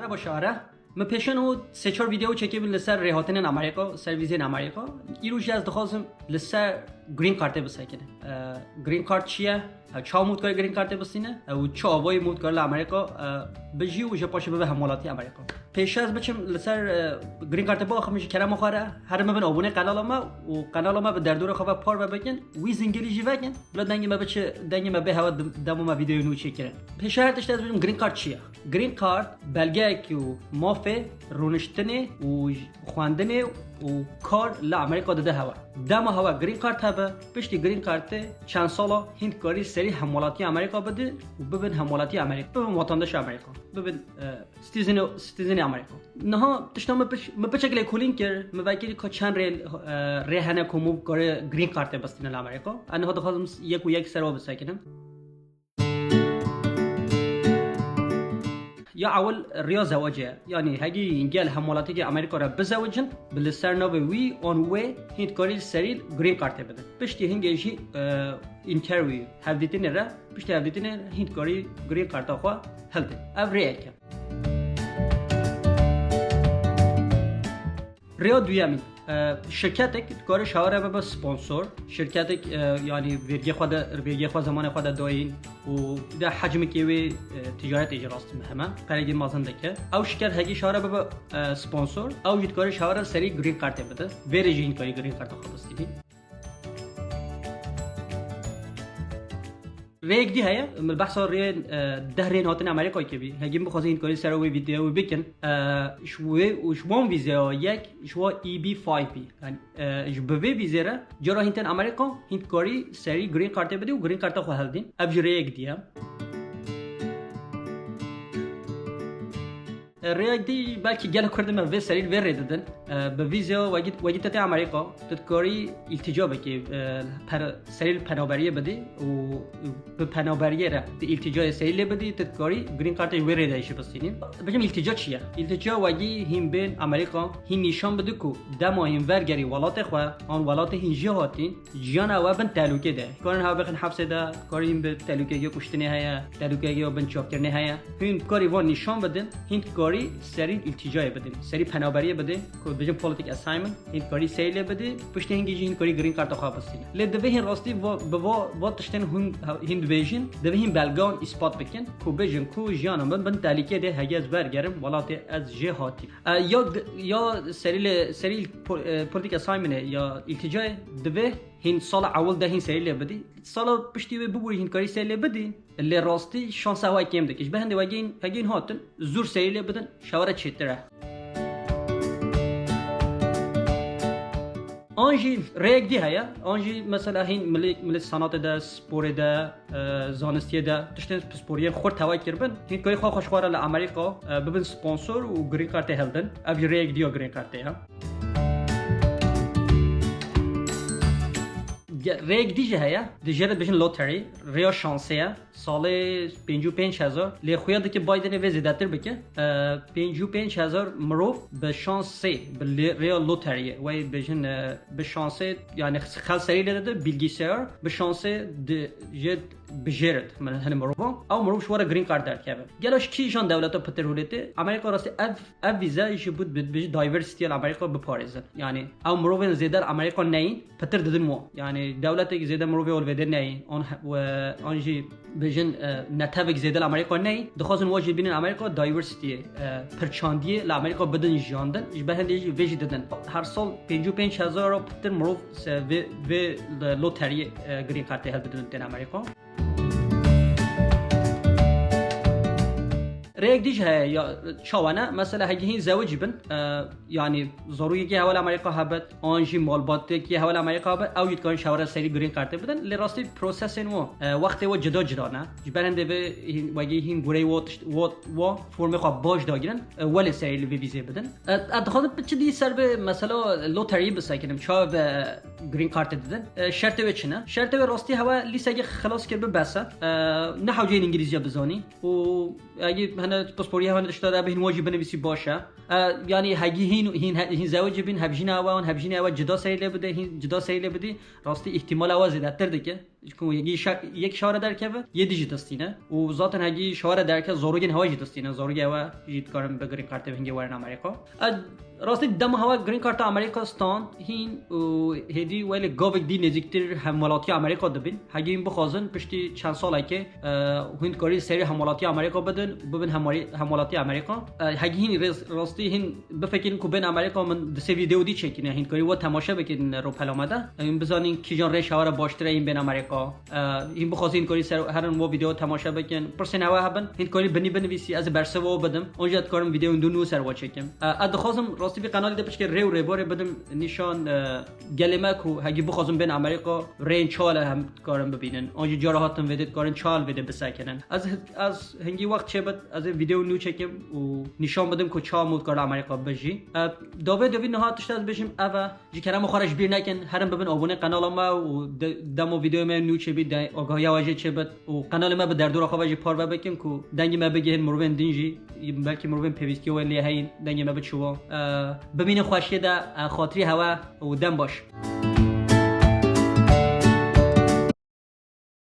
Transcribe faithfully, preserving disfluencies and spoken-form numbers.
Merhaba Şare. Min pêşan û sê çar vîdeo çekibûn li ser rêhatinên Amerîka, ser vîzên Amerîka. Îro jî ez dixwazim li ser green cardê bisekinin. E, green card çi ye? E, çawa mû dikare green cardê bistîne? E, û çi avayî mû dikare li Amerîka, e, bijî û ji paşê bibe hemwelatî Amerîka? Pêşe ez biçim li ser, e, green cardê biaxivim ji kerema xwe re, herin bibin abone qenala me û qenala me bi derdora xwe ve parve bikin, wî zingirî jî vekin, bila dengê me biçe, dengê me bê hewa dem-, dema me vîdeoyê nû çêkirin. Pêşe her tişt ez biçim green card çi ye? Green card belgeyekî û mafê rûniştinê û xwendinê û kar li Amerîka dide hewa. Dema hewa green card hebe, piştî green cardê çend sala hîn dikarî serî hemwelatî Amerîka bidî û bibin hemwelatî Amerîka, bibin vatandaşa Amerîka, bibin, e, citizen, citizenê Amerîka. Niha tişta min piç-, min piçek lêkolîn kir, min vekirî ka çend rê, e, rê hene ku mû kare green cardê bistîne li Amerîka. Ez niha dixwazim yek û yek ser we bisekinim. Ya ewil riya zewacê ye. Yanî hegî gel hemwelatîkê Amerîka re bizewicin, bi li ser navê wî an wê hîn dikarî serî green cardê bidin. Piştî hingê jî, e, interview, hevdîtinê re, piştî hevdîtinê hîn dikarî green carda xwe hildin. Ev rêyek e. Rêya duyemîn, e, şirketek dikare şawere bibe sponsor. Şirketek, e, yanî vergiyê xwe de, vergiyê xwe zemanê xwe de dayîn û de hecmekê wê, e, ticaretê jî rastî muhim e. Qeregî mezin dike. Ew şirket hegî şawere bibe, e, sponsor, ew jî dikare şawere serî green cardê bide. Vêrê jî hîn dikarî green carda xwe bistînî. Rêyek dî heye, min behsa rêyên, e, deh rêyên hatin Amerîkayê kiriye. Hegî bixwazin hîn dikarî ser wê vîdeoyê bikin. E, ji wê û ji wan vîzeya yek, ji wa E B five B. Yanî, e, ji bi vê vîzê re cara hîn tên Amerîka, hîn dikarî serî green cardê bidî û green carda xwe hildîn. Ev jî rêyek dî ye. E, rêyek dî belkî gelek Kurd me vê serî vê rê didin. E, bi vîza wegî, wegî te tê Amerîka, tu dikarî îltica bikî, e, per-, serî li penaberiyê bidî û bi penaberiyê re tu îlticayê serî lê bidî, tu dikarî green cardê ji wê rê de jî bistînî. Bêjim îltica çi ye? Îltica wegî hîn bên Amerîka, hîn nîşan bidî ku dema hîn vergerî welatê xwe an welatê hîn jê hatîn, jiyana we bin tehlûkê de. Karin hewa bixin hepsê de, karin hîn bi tehlûkeyê kuştinê heye, tehlûkeyê bin çapkirinê heye. Hîn karî van nîşan bidin, hîn karî serî îlticayê bidin, serî penaberiyê bidin, ku bijin politic asylum, hîn karî serî lê bidî, piştî hingî jî hîn karî green cardê xwe bistîne. Lê divê hîn rastî va, bi va, va tiştên hûn, hîn dibêjin, divê hîn belgan îspat bikin, ku bêjin ku jiyana min bin tehlûkê de hege ez vergerim, welatê ez jê hatî. E, ya g-, ya serî lê, serî po-, e, politika sayminê ya îlticayê divê hîn sala ewil de hîn serî lê bidî. Sala piştî wê bibûrî hîn karî serî lê bidî. Lê rastî şansa we kêm dike. Ji ber hindê wegîn, hegîn hatin, zûr serî lê bidin, şawere çêtir e. An jî rêyek dî heye. An jî mesela hîn milê, milê sanatê de, sporê de, e, zanistiyê de tiştên pisporiyên xurt hewa kiribin. Hîn karî xwe xwe ji xwe re li Amerîka, e, bibin sponsor û green cardê hildin. Ev jî rêyek dî ya green cardê ye. Ge-, rêyek dî jî heye. Di jê re dibêjin lottery. Rêya şansê ye. Salê pêncî û pênc hezar. Lê xuya dike Bidenê vê zêdetir bike. E, pêncî û pênc hezar mirov bi şansê, bi lê-, rêya loteriyê, wê bêjin, e, bi şansê, yani xel serî lê dide, bilgisayar, bi şansê di, jê bijêrit, min-, hinî mirovan. Ew mirov ji we re green card derdikeve. Gelo ji kîjan dewleta pitir hûlê tê? Amerîka rastî ev, ev vîze ji bo, bi, bi diversity ya Amerîka biparêzin. Yani ew mirovên zêde li Amerîka neyîn, pitir didin wan. Yani dewletek zêde mirovê holvêde neyî, an he-, we, an jî bêjin, e, netewek zêde li Amerîka neyî, dixwazin we jî bînin Amerîka diversity, e, pirçandiyê li Amerîka bidin jiyandin, ji ber hindê jî vê jî didin. Her sal pêncî û pênc hezar pitir mirov se-, vê, vê loteriyê, e, green cardê hildidin tên Amerîka. Rêyek dî jî heye ya çawa ne? Mesela hegî hîn zewicî bin, e, yanî zarokekî hewa li Amerîka hebit, an jî malbatekî hewa li Amerîka hebit, ew jî dikarin şawere serî green cardê bidin. Lê rastî prosesên wan, e, wextê wan cida cida ne. Ji ber hindê vê hîn, wegî hîn gureyê wan tişt-, wan, wan formê xwe baş dagirin, e, welê serî li vê vîzê bidin. E, ez dixwazim çi dî ser vê mesela loteriyê bisekinim. Çawa vê green cardê didin? E, şertê wê çi ne? Şertê wê rastî hewa lîsegê xilas kir bi bes e. E, ne hewceyên îngilîzce bizanî. Û egî hene pisporî hewa ne tişta de bihîn wajî binivîsî baş e. E, yanî hegî hîn, hîn, hîn zewicî bîn, hevjîna hewa an hevjîna hewa cida serî lê bide, hîn cida serî lê bidî, rastî îhtimala hewa zêdetir dike. Ji ku yekî şa-, yek şahara derkeve, yê dî jî distîne. Û zaten hegî şahara derke zarokên hewa jî distîne. Zarokê hewa jî dikarin bi green cardê hingê werin Amerîka. Ez rastî dema hewa green cardê Amerîka stand hîn û hêdî welê gavek dî nêzîktir hemwelatiya Amerîka dibin. Hegî hîn bixwazin piştî çend salekê, e, hûn dikarî serî hemwelatiya Amerîka bidin, bibin hemwelî-, hemwelatiya Amerîka. E, hegî hîn rêz-, rastî hîn bifikirin ku bên Amerîka min di sê vîdeo dî çêkine. Hîn dikarî we temaşe bikin rûpela me de. Em bizanîn kîjan rêş hewa re baştir e hîn bên Amerîka. E, hîn bixwazî hîn dikarî ser herin we vîdeo temaşe bikin. Pirsên hewa hebin, hîn dikarî binî binivîsî, ez ê bersiva we bidim. Onca dikarim vîdeo nû nû ser we çêkim. E, ez dixwazim rastî vî qenalî de piçkê rê û rêbarê bidim nîşan, e, gelê me ku hegî bixwazin bên Amerîka rêyên çal e hem dikarin bibînin. Onca cara hatin vêdê dikarin çal vêdê bisekinin. Ez, ez hingî wext çêbit, ez ê vîdeo nû çêkim û nîşan bidim ku çawa mû dikare Amerîka bijî. E, davê devî niha tişt ez bêjim ev e. Ji kerema xwe re ji bîr nekin, herin bibin abonê qenala me û de-, demo vîdeoya me nû çêbî, de agahiya we jê çêbit û qenalê me bi derdora xwe ve jî parve bikin ku dengê me bigihên mirovên din jî, belkî mirovên pêwîstiya we lê heyîn, dengê me biçiwa. E, bimînin xweşiyê de, e, xatirî hewe û dem baş.